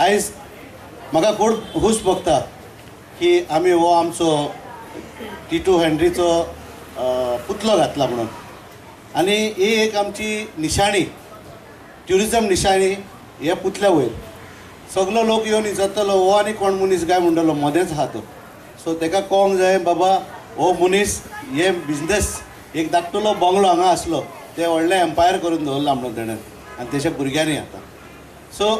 आयज म्हाका खूब खूश भोगता की आमी हो आमचो टिटू हेनरीचो पुतलो घातला म्हणून. आनी ही एक आमची निशाणी, ट्युरिजम निशाणी. ह्या पुतल्या वयर सगलो लोक येवन विचारतलो हो आनी कोण मनीस काय म्हणटलो, मदेंच आहा तो. सो ताका कळोंक जाय बाबा हो मनीस हे बिजनेस एक धाकटुलो बंगलो हांगा आसलो ते व्हडलें एम्पायर करून दवरला म्हणून तेणें आनी तेच्या भुरग्यांनी आतां. सो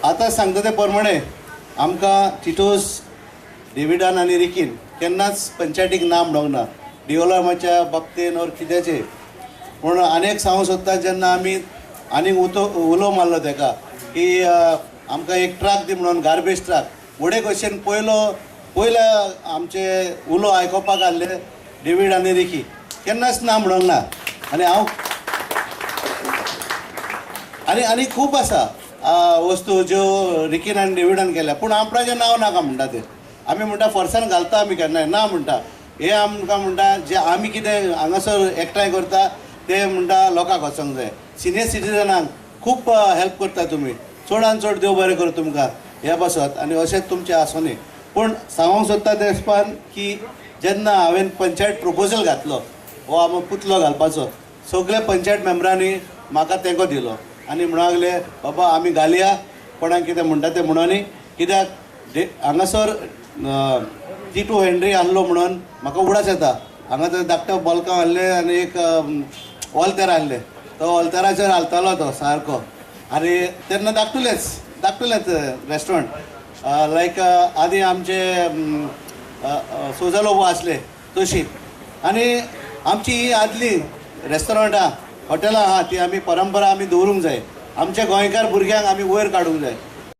आतां सांगता ते प्रमाणे आमकां टिटोस डेविडान आनी रिकीन केन्नाच पंचायतीक ना म्हणूंक ना डिवलपमेंटाच्या बाबतीन ओर कित्याचे. पूण आनी एक सांगूंक सोदता, जेन्ना आमी आनीक उलो मारलो तेका की आमकां एक ट्रक दी म्हणून, गार्बेज ट्रक, व्हडे क्वेश्चन पयलो पयलो आमचे उलो आयकोपाक आहले डेवीड आनी रिकी, केन्नाच ना म्हणूंक ना. आनी हांव आनी आनी खूब आसा वस्तू ज्यो रिकीन आनी डेविडान केल्या, पूण आपणाचें नांव नाका म्हणटा ते. आमी म्हणटा फोर्सान घालता आमी केन्नाय ना म्हणटा. हे आमकां म्हणटा जे आमी कितें हांगासर एकठांय करता ते म्हणटा लोकांक वचोंक जाय. सिनियर सिटीजनांक खूब हेल्प करता तुमी, चडान चड देव बरें करूं तुमकां हे पासत आनी अशेंच तुमचें आसूं. पूण सांगूंक सोदता ते हिसपान की जेन्ना हांवें पंचायत प्रपोजल घातलो हो आमकां पुतलो घालपाचो, सगळे पंचायत मेंबरांनी म्हाका तेंको दिलो आनी म्हणूंक लागले बाबा आमी घालया, कोणाक कितें म्हणटा तें म्हणोनी. कित्याक हांगासर टिटू हेनरी आहलो म्हणून म्हाका उगडास येता, हांगा तर धाकटो बॉल्कांव आहलें आनी एक ऑल्तेर आहलें, तो ऑल्तेराचेर हालतालो तो सारको. आनी तेन्ना धाकटुलेंच धाकटुलेंच रेस्टॉरंट लायक आदी आमचे सोजा लोबो आसले तशी. आनी आमची ही आदली रेस्टॉरंटां हॉटेलां आहा ती आमी परंपरा आमी दवरूंक जाय, आमच्या गोंयकार भुरग्यांक आमी वयर काडूंक जाय.